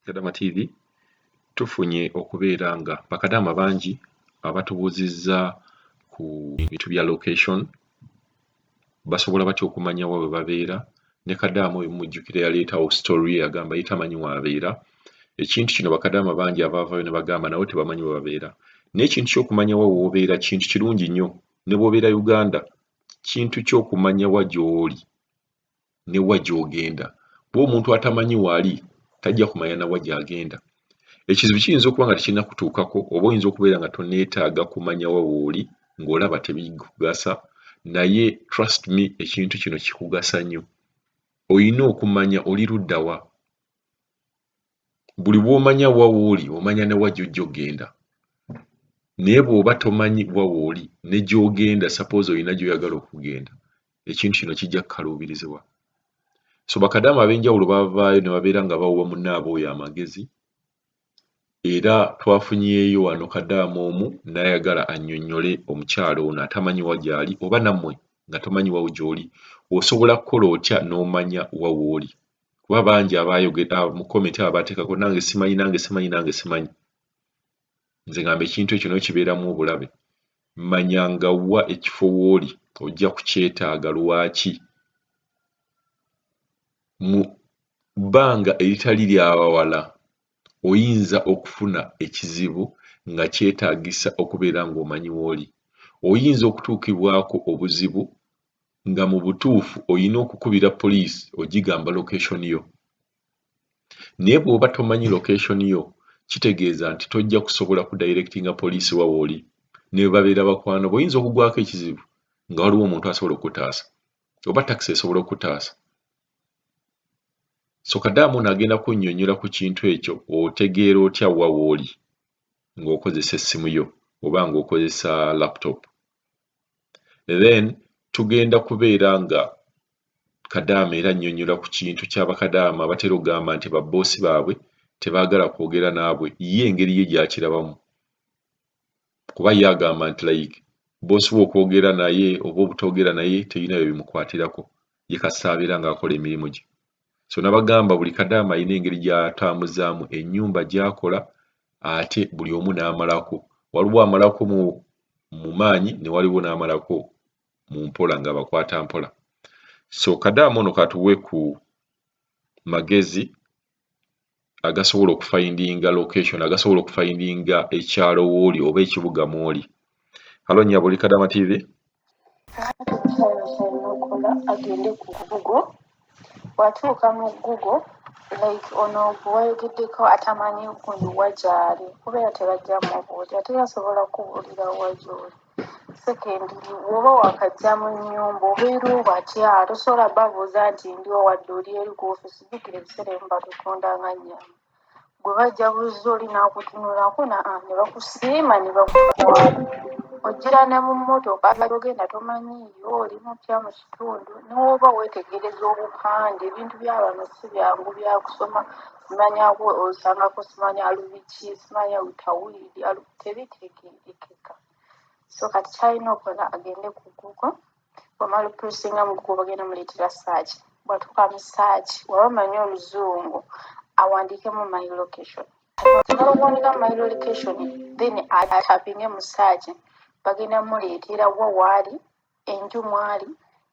Kadama TV tufunye okubeera nga bakadaama bangi abatubuuzizza ku bintu bya location, basobola batya okumanya wa we babeera. Ne kadaama oyo mumujjukira yaleetawo story ye, yagamba ye tamanyi w'abeera. Ekintu kino bakadaama bangi abaavaayo ne bagamba nabo tebamanyi we babeera. Naye ekintu ky'okumanya wa w'obeera kintu kirungi nnyo. Ne bw'obeera Uganda, kintu ky'okumanya wa gy'oli ne wa gy'ogenda, kuba omuntu atamanyi waali tajja kumanya na wa gy'agenda. Ekizibu kiyinza okuba nga tekinnakutuukako, oba oyinza okubeera nga tonneetaaga kumanya wa w'oli ng'olaba tebikugasa, naye trust me, ekintu kino kikugasa nnyo. Oyina okumanya oli ludda wa. Buli bw'omanya wa w'oli, omanya ne wa gy'ojja oggenda. Naye bw'oba tomanyi wa w'oli ne gy'ogenda, suppose olina gy'oyagala okugenda, ekintu kino kijja kukaluubirizibwa. So bakadaama ab'enjawulo baavaayo ne babeera nga bawa munnaabwe oyo amagezi, era twafunyeeyo wano kadaama omu n'ayagala annyonnyole omukyala ono atamanyi wa gy'ali, oba nammwe nga tomanyi wa gy'oli, osobola kukola otya n'omanya wa w'oli, kuba bangi abaayogera mu comment abo baateekako nange simanyi, nange simanyi, nange simanyi. Nze ngamba ekintu ekyo nayo kibeeramu obulabe. Manya nga wa ekifo w'oli ojja kukyetaaga. Lwaki mu bbanga eritali lya wala oyinza okufuna ekizibu nga kyetaagisa okubeera ng'omanyi w'oli? Oyinza okutuukibwako obuzibu nga mu butuufu oyina okukubira poliisi ogigamba location yo. Naye bw'oba tomanyi location yo, kitegeeza nti tojja kusobola kudirectinga poliisi wa w'oli. Ne bwe babeera bakwano bo, oyinza okugwako ekizibu nga waliwo omuntu asobola okukutaasa oba takisi esobola okukutaasa. So kadaama ono agenda kunnyonnyola ku kintu ekyo, otegeera otya wa w'oli ng'okozesa essimu yo oba ng'okozesa laptop. Then tugenda kubeera nga kadaama era annyonnyola ku kintu ky'abakadaama abatera okugamba nti babboosi baabwe tebaagala kwogera naabwe, ye engeri ye gy'akirabamu. Kuba ye agamba nti like boosi we okwogera naye oba obutoogera naye terina bye bimukwatirako, ye kasita abeera ng'akola emirimu gye. So nabagamba buli kadaama alina engeri gy'atambuzaamu ennyumba gy'akola, ate buli omu n'amalako. Waliwo amalako mu maanyi ne waliwo n'amalako mu mpola ng'abakwata mpola. So kadaama ono katuwe ku magezi agasobola okufindinga location, agasobola okufindinga ekyalo w'oli oba ekibuga mw'oli. Hello nnyabo, oli Kadama TV. Okola agende ku Google. Bw'atuuka mu Google, like ono gwe wayogeddeko atamanyi gundi wa gy'ali, kubeera tebajja mubuulira, teri asobola kubuulira wa gy'oli. Secondly, bw'oba wakajja mu nnyumba obeera obatya, tosobola babuuza nti ndiwa wadde oli eri ku ofiisi. Jjukira ebiseera ebimu batutunda nga nnyama. Gwe bajja buzza oli n'akutunulako naa ne bakusiima ne bakutwala. Ojjira ne mu mmotoka ogenda tomanyiiyo, oli mupya mu kitundu, ne bw'oba weetegereza obupande, ebintu bya bano si byangu bya kusoma. Simanyako osangako simanya alubiki, simanya tawuliri tebitegeerekeka. So kati ky'alina okukola, agende ku Google. Bw'amala okupressinga mu Google, bagenda muleetera search. Bw'atuuka mu search, bw'aba amanyi Oluzungu, awandiikemu "my location". Amala okuwandiika "my location", then atapinge mu search, bagenda muleetera wa waali, enju mwali,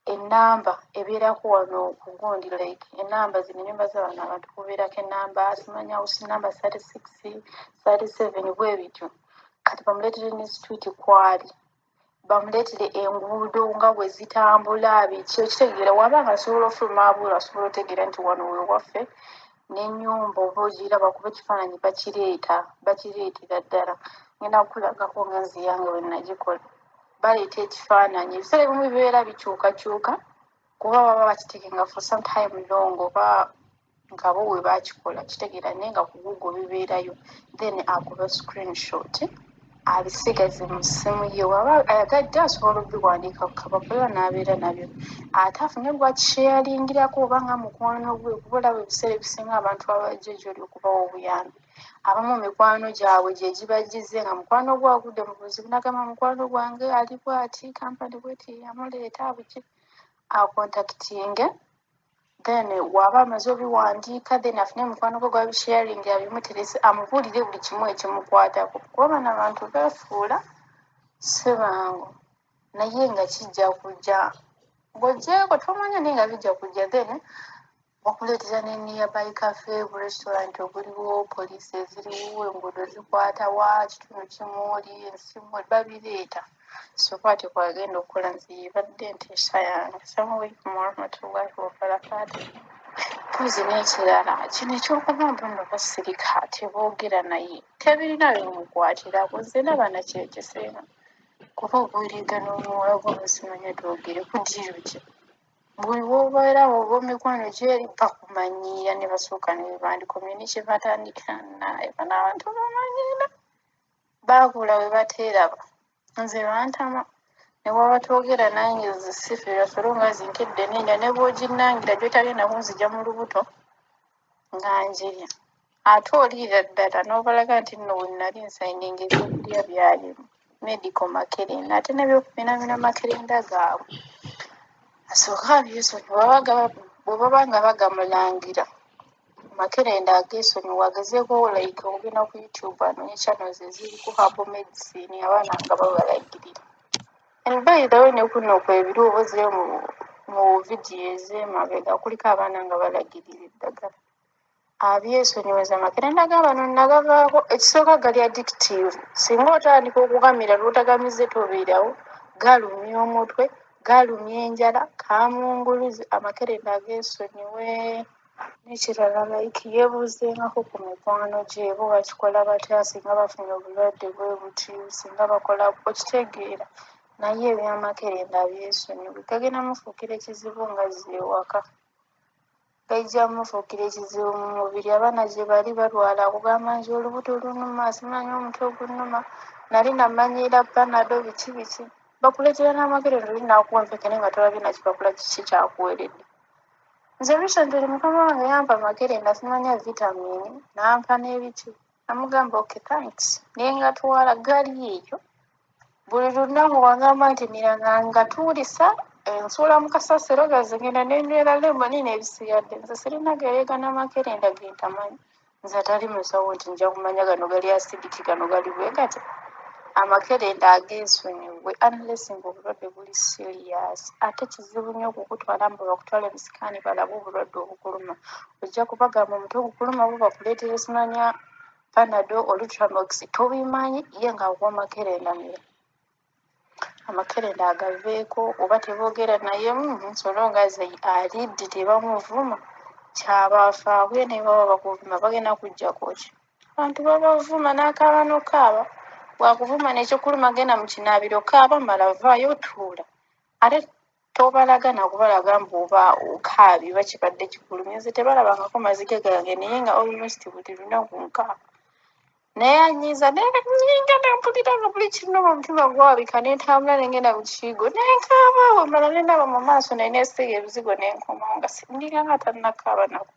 ennamba ebeerako wano ku gundi, like ennamba zino ennyumba z'abano abantu kubeerako ennamba, simanya house number 36, 37, bwe bityo. Kati bamuleetere ne street kwali, bamuleetere enguudo nga bwe zitambula, biki, okitegeera? Waba nga asobola ofuluma abweru, asobola otegeera nti wano we waffe, n'ennyumba oba ogiraba kuba ekifaananyi bakireeta, bakireetera ddala. Ngenda kukulagako nga nze yange bwe nagikola. Baleeta ekifaananyi, ebiseera ebimu bibeera bikyukakyuka kuba baba bakitekenga for some time long, oba nga bo we bakikola, kitegeera? Naye nga ku Google bibeerayo. Then akuba screenshot, abisigaze mu ssimu ye. Waba ayagadde asobola obiwandiika ku kapapula n'abeera nabyo, ate afune gwakisharingirako oba nga mukwano gwe, kuba olaba ebiseera ebisinga abantu abajja gy'oli okubawa obuyambi, abamu mikwano gyabwe gye gibagize, nga mukwano gwe agudde mu buzibu n'agamba mukwano gwange ali bw'ati, kampani bweti yamuleeta, buki, acontactinge. Then w'aba amaze obiwandiika, then afune mukwano gwe gw'abisharinga abimuterese, amubuulire buli kimu ekimukwatako, kuba bano abantu beefuula si bangu, naye nga kijja kujja ng'oggyeeko tomanya, naye nga bijja kujja. Then bakuleetera ne nearby cafe, bu restaurant obuliwo, poliisi eziriwo, enguudo zikwata wa, kitundu kimwoli, ensi mwoli, babireeta. So bw'atyo bw'agenda okukola. Nze yebadde enteesa yange. Assalamu alaikum warahmatullahi wabarakaatu. Mpozi n'ekirala kino ekyokuba mbu nno basirika teboogera, naye tebirina bimukwatirako. Nze ndaba nakyo ekisinga, kuba obuliga n'omuwala gwo basimanya twogere ku ddiiru ki, buli w'obeera oba mikwano gyeri bakumanyiira ne basooka ne webandikomye ne kye batandika naye. Bano abantu bamanyiira, baakula we bateeraba. Nze bantama ne bw'aba twogera nange nze sifiirwa so long as nkedde nendya, ne bw'oginnangira gy'otagenda kunzigya mu lubuto nga njirya. Ate oliira ddala n'obalaga nti nno we nali nsayininga ebyokulya byalimu medical makerenda, ate n'ebyokuminaamina makerenda gaabwe asooke abyesonyiwe. Bwe baba nga bagamulangira makerenda ageesonyiwe, agezeeko like ogenda ku YouTube anoonye channels eziriko herbal medicine, abaana nga babalagirira. And by the way, ne kuno kwebiri oba ozzeeyo mu vidiyo ez'emabega kuliko abaana nga balagirira eddagala. Abyesonyiweza makerenda g'abano nagavaako. Ekisooka gali addictive, singa otandika okugamira lw'otagamize tobeerawo, galumya omutwe, galumya enjala, kamunguluze. Amakerenda ageesonyiwe. N'ekirala, like yeebuuzengako ku mikwano gye, bo bakikola batya singa bafunye obulwadde bwe buti, singa bakola, okitegeera. Naye ebyamakerenda abyesonyiwe, gagenda mufuukira ekizibu nga azze ewaka, gajja mufuukira ekizibu mu mubiri. Abaana gye bali balwala, akugamba nti olubuto lunnuma, simanyi omutwe gunnuma, nali namanyiira Panado, biki biki. Bakuleetera n'amakerenda oli n'akuwa empeke naye nga tolabye na kipapula kiki kyakuweeredde. Nze recently mukama wange yampa makerenda, simanya vitamin, n'ampa n'ebiki, namugamba okay thanks, naye ngatwala gali eyo buli lunaku wangamba nti mira nga ngatuulisa ensuula mu kasasiro gaze ngenda nenywera lemoni n'ebisigadde. Nze sirina gereegana makerenda ge ntamanyi, nze atali musawo nti nja kumanya gano gali acidic, gano gali bwe gati. Amakerenda ageesonyiwe unless ng'obulwadde buli serious. Ate kizibu nnyo okukutwala mbu bakutwale mu scan balabe obulwadde obukuluma. Ojja kubagamba omutwe gukuluma, bo bakuleetere simanya Panado, Ultramox, tobimanyi, ye ng'akuwa makerenda mira. Amakerenda agaveeko oba teboogera naye so long as alidde tebamuvuma, kyaba afaako. Ye ne baba bakuvuma bagenda kuggyako ki? Abantu babavuma n'akaaba n'okaaba. Bw'akuvuma n'ekikuluma genda mu kinaabiro kaaba, mala vaayo otuula. Ate tobalaga nakubalaga mbu oba okaabye oba kibadde kikulumye. Nze tebalabangako maziga gange, naye nga almost buli lunaku nkaaba. Naye anyiiza nennyinga nempulira nga buli kinnuma, omutima gwabika, ne ntambula ne ngenda mu kiyigo ne nkaaba awo, mmala ne ndaba mu maaso ne neesiiga ebizigo ne nkomawo nga ndinganga atannakaaba nako.